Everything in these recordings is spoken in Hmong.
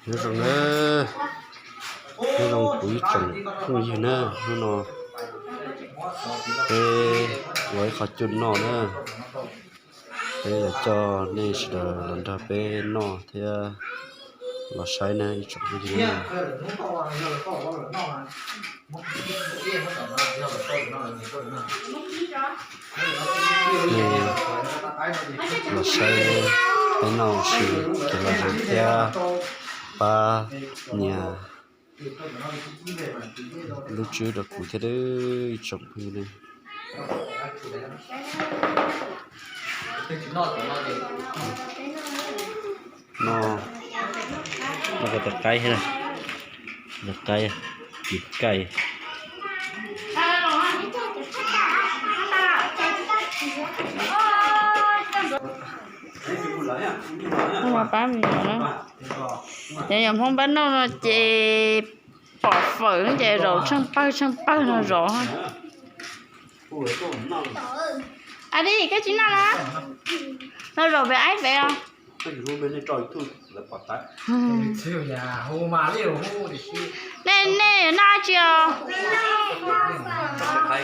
Nyob zoo na, nyob zoo kuv ib tsoom phooj ywg na, hnub no peb ua ib qho cub noj na, peb yuav coj nej sawv daws los nrog peb noj thiab los saib na ib tsoom phooj ywg na. Nej los saib peb noj ua si, kev lom zem thiab pab nias lub tswb rau kuv thiab ib tsoom phooj ywg. Noj, noj koj tus qaib thiab, tus qaib, tus kaij. Pab me nyuam na, cov nyuam Hmoob pab noj no ces pom fawm ces zaum tsheej pawg tsheej pawg no zov. Adi, koj tsis noj los? No zaum pem aib pem os. Nej, nej noj dab tsi os?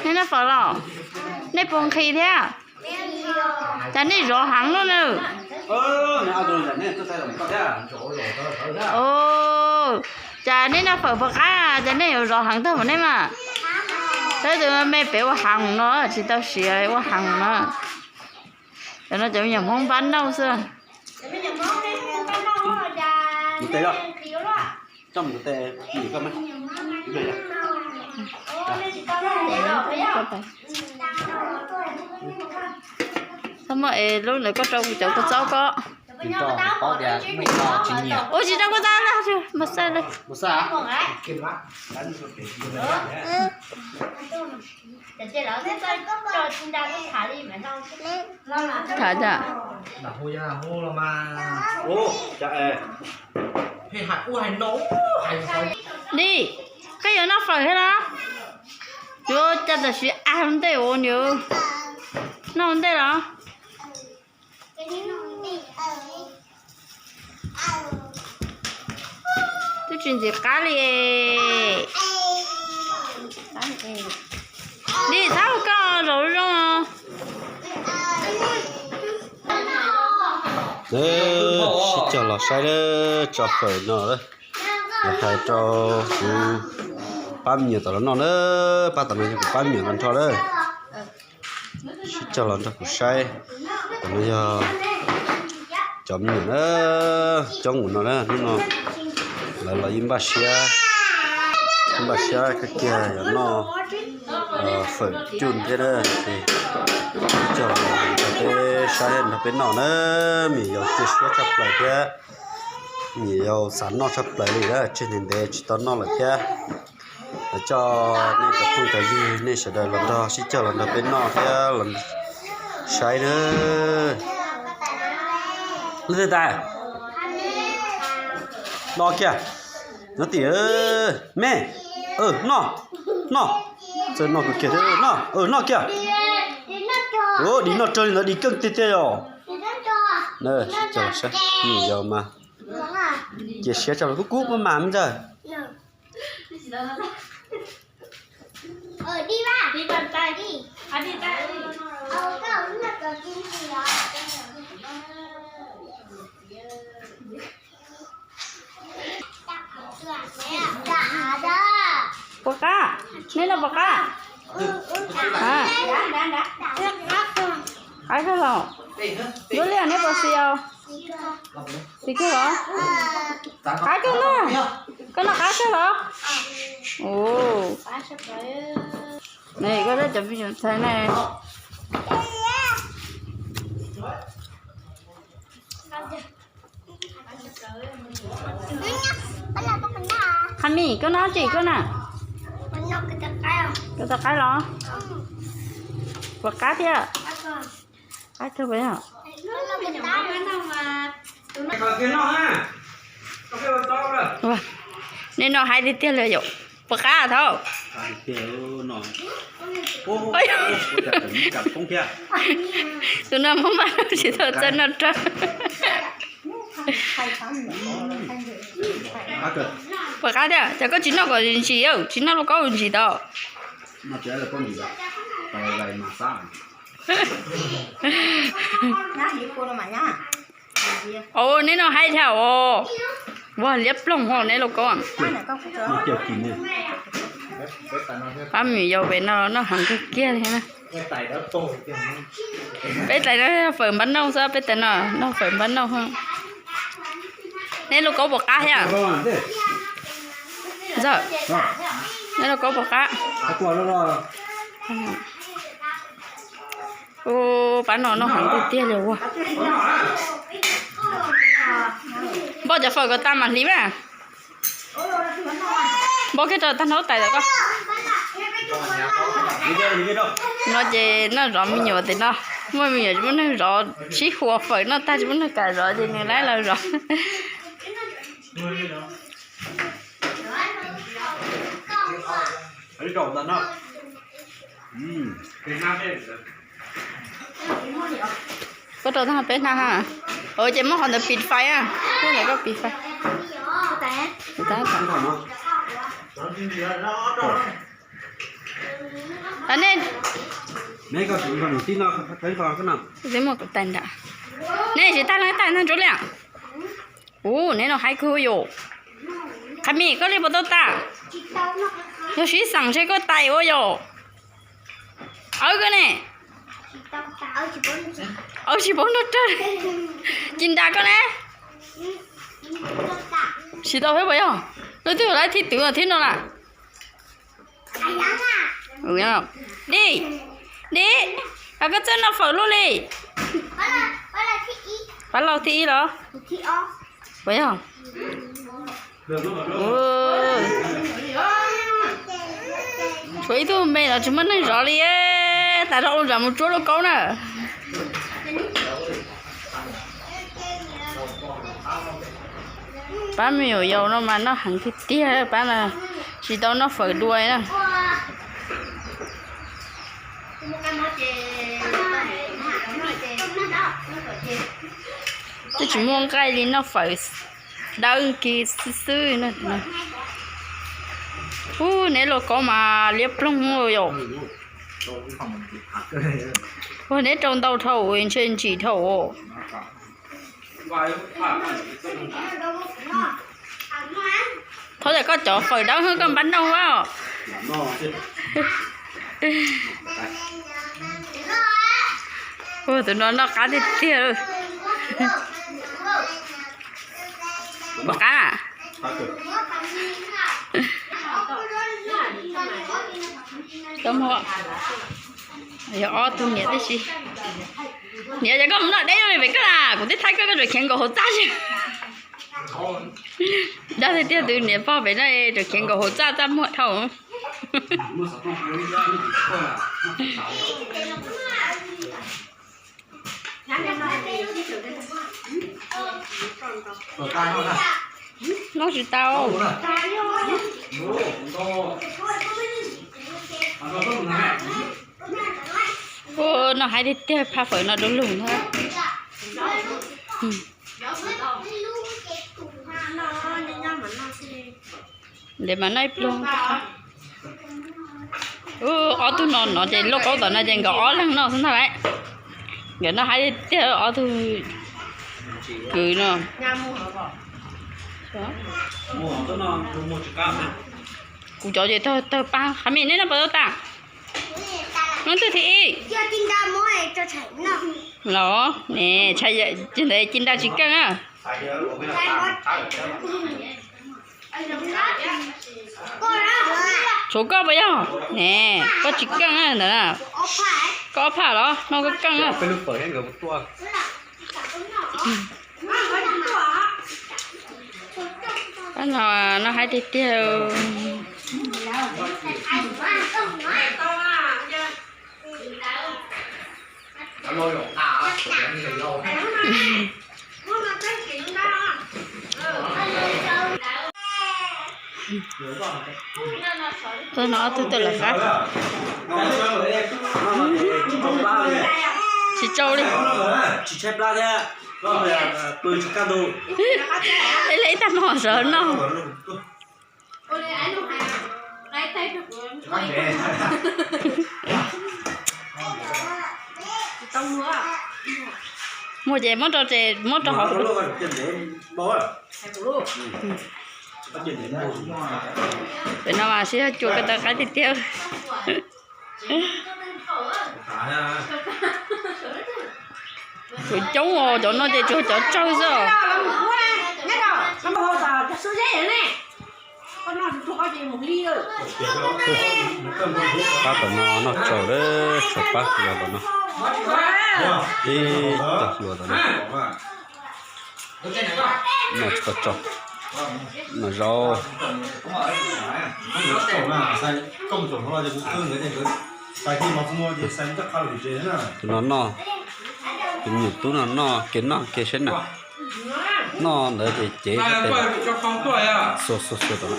Nej noj fawm los? Nej puas nqhis thiab? Cas nej zov heev lub na. Cas nej noj fawm puas qab, cas nej yuav zov heev tag mas nej mas. Tab tus me pem ua heev no tsis tau siav ua heev no. Cov no cov me nyuam Hmoob npab noj xwb. Txhob muaj es lub ntawd koj rau kuv cov kua txob ko. Ua tsis rau kua txob, mas xaj li. Tham cas? Di, koj yuav noj fawm thiab los? Yuav cas tam sim a ua ntej ua nws noj ua ntej los? Twb tsis ntxim qab li. Di, txhob ua koj zaum zoo. Sib cog los saib tso fawm no, los hais rau kuv pab me nyuam tom los noj na, pab tom no yog kuv pab me nyuam tag nrho na. Sib cog los nrog kuv saib, tom no yog cov me nyuam na, coob ua no na, hnub no lawv los yeej npaj siab, npaj siab kawg kiag yuav noj fawm cub thiab na. Sib cog los nrog peb saib nrog peb noj na, me nyuam yaus cia siab tshaj plaws thiab, me nyuam yaus xav noj tshaj plaws li na, tseg ntev ntev tsis tau noj lawm thiab. Coj nej cov phooj cov ywg nej sawv daws los nrog sib cog los nrog peb noj thiab los saib na. Lub twg tas? Noj kiag. Nyob tim me. Noj, noj. Txawj noj kawg kiag thiab, noj, noj kiag. Ua di noj raws li ntawd di keej tiag tiag yom. Sib cog los saib, me nyuam yaus mas cia siab tshaj plaws, kub kub maj mam me ntxawg. Puas qab? Nej noj puas qab? Qab kawg los? Lub liaj neb puas xis os? Xis kawg los? Qab kawg na. Koj noj qab kawg los? Ne, koj cov me nyuam ntxhais ne. Qha mi, koj noj tsi koj na? Koj tau qaib los? Puas qab thiab? Qab kawg puas yog? Nej noj haib tiag tiag li yom. Puas qab thaum? Tus no muab mas tsis tau txawj noj rau. Puas qab thiab? Cas koj tsis noj kom ntsim, tsis noj lauj kaub ntsim tau. Os, neb noj haib thiab os. Ua liab ploog ho neb lauj kaub. Pab me nyuam yaus pem no noj heev kawg kiag li na. Peb tais no fawm npab nauj xwb, peb tais no noj fawm npab nauj. Neb lauj kaub puas qab thiab? Ntxawm, neb lauj kaub puas qab? Ua, pab no noj heev tiag tiag li ua. Npoj cov fawm kom tas mam hliv mas. Npoj kiag rau tag nraub tais lawm koj. No ces noj zov me nyuam tes no, muaj me nyuam tsis muaj neeg zov, sib hua fawm noj tag tsis muaj neeg kam zov ces nws laib lawv zov. Koj rau tag peb hnab ha. Ces muab qhov ntawd pis fais a. Koj pis fais. Nej tsis tag leej tag ntsuab li. Ub, neb no haib kawg yom. Qhov me koj li puas tau tas? Yog sib xeem ntshe koj tais ua yom. Awb koj ne? Awb tsis paub nrog rag. Ci nra koj ne? Tsis tau peb puas yog? Lub twg lawv thib twv thiab no lawm. Di, di, koj txawj noj fawm luaj li. Pab laug thib ib los? Puas yog? Tshuav ib tug me los tsis muaj neeg zov li, tas zog ua zam mus tsuab lauj kaub na. Pab me nyuam yaus no mas noj heev tiag tiag, pab no tsis tau noj fawm dua na. Twb tsis muaj nqaij li, noj fawm dawb kiag xwb xwb. Ub, neb lauj kaub mas liab ploog yom. Ua neb rau ntau dhau ntshe ntsim dhau. Thov tias koj cov fawm dawb heev koj npab nauj a. Tus no noj qab tiag tiag. Puas qab? Yog ob tug niam tib si. Niam, ces koj mus noj deb li pem koj na, kuv twb thaij koj, koj tseem khiav nkaum hauv txaj. Dag tiag tiag, tus niam pog pem no tseem khiav nkaum hauv txaj, txaj muag dhau. Noj tsis tau. Ua, noj haib tiag tiag, phaj fawm no du lug ntag. Ntev mas noj ib pluag. Ub, ob tug no no ces lauj kaub tom no ces nkawd ob leeg noj xwb ntag lauj. Nkawd noj haib tiag ob tug kwv no. Kuv cov ces tawg tawg pab. Qhov me neb noj puas tau tas? Neb twg thib ib? Los ne, ntawd ci nra tsis keej na. Tshuav koj puas yog? Ne, koj tsis keej na ntawd na. Koj ob phaj los no koj keej na. Pab no noj haib tiag tiag. Tus no ob tug twb lawm qab. Tsis tsau li. Ib leeg ib tag hmo sawv noj. Muag ces muab rau ces muab rau hauv. Pem no mas sib cua ko taw qaib tiag tiag. Cov coob os, cov no ces tsuas cov tsawg xwb os. Pab tom no noj tsau lawm, tsau pab hluas tom no. Ib tug hluas tom no. Noj tsis tau tsau, noj zaub. Tus no noj, tus me nyuam tub no noj, kev noj kev saib nas. Noj ntawd ces cev sab tes xuas xuas xuas tom no.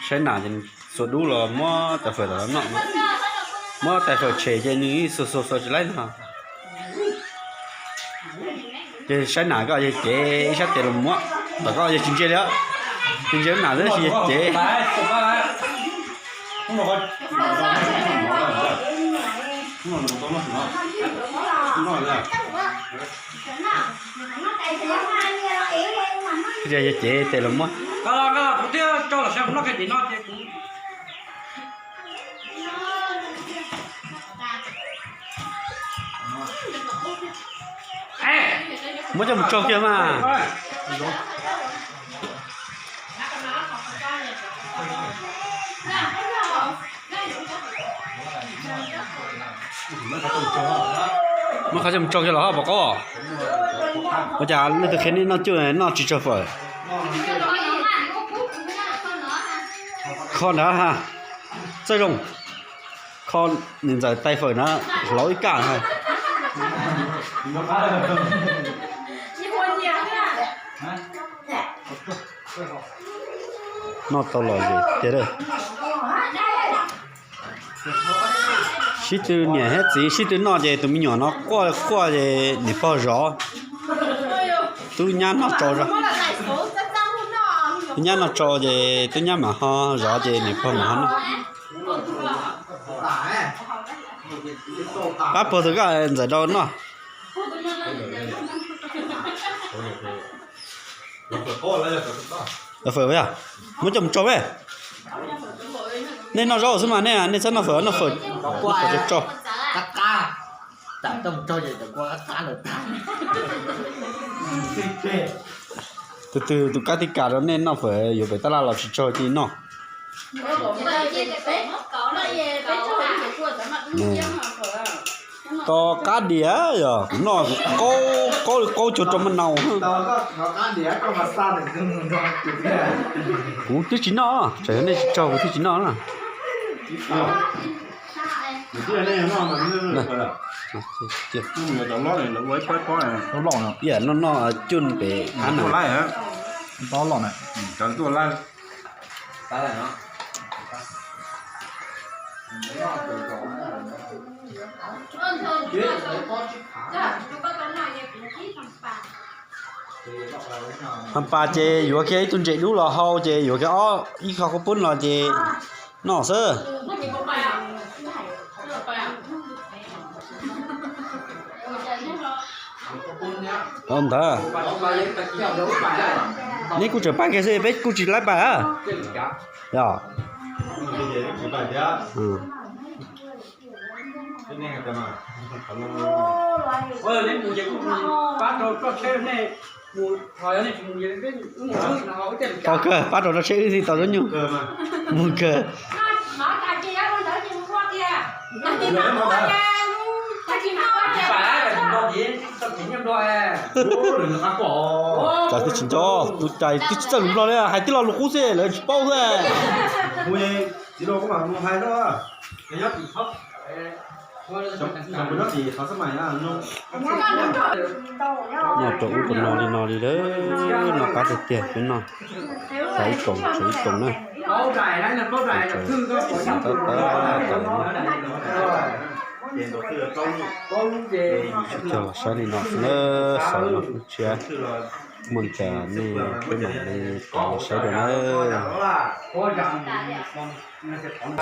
Saib nas ces xuas dub los muab tais fawm tom no noj, muab tais fawm tshem ces nws xuas xuas xuas tsis laib no. Ces saib nas koj yog cev ib sab tes los muab, tom koj yog tsis ntsia li os, tsis ntsia nas xwb sis yog cev. Yog cev tes los muab. Muab coj mus tsau kiag mas. Muab qhov coj mus tsau kiag los ho pom qaub. Ua cas leej twg qhia nej noj cuj noj tsis tsau fawm? Kho nrad ha, txawj zoo. Kho niam ntxawm tais fawm na, hlauv ib kaj ha. Noj tau los zem tiag. Sib tw niam thiab txiv sib tw noj ces tus me nyuam no quaj quaj ces niam pog zov. Tub nyab noj tsau zog, tub nyab noj tsau ces tub nyab mam ho zov ces niam pog mam ho noj. Pab puag tus koj ntxawm rau noj. Fawm yog, muab coj mus tsau me. Nej noj zaub xwb mas nej, nej txhob noj fawm, noj fawm, noj fawm tsau tsau. Tus twg tus kab tib kas rau nej noj fawm yuav pem tab laj los tsis tsau cia li noj. Tos qab diav yog kuv noj qaub qaub li qaub cuag rau maj nau. Kuv twb tsis noj, tsam yog nej tsis tsau kuv twb tsis noj na. Ib yam noj noj cuj pem qab na. Phas pas ces yuav kiag ib tug ntses dub los hau ces yuav kiag ob ib qho khaub poob los ces noj xwb. Ntawd, neb kuj tseem pab kiag xwb, peb kuj tsis laib pab. Yog. Tau kawg, pab rau tso tsheb wb thiaj tau zaub nyuj. Mus kawg. Cais twb tsis nco, tus cais twb tsis txawj lus Nplog li, hais tib lo lus qub xwb lawv tsis paub xwb. Noj rau ub rau no li no li lawm, noj qab tiag tiag, peb noj xav ib koom tshuav ib koom na. Tab tab, coj los saib li no xwb na, xaus lub tshiab, muaj cas nej peb mam li rov saib dua na.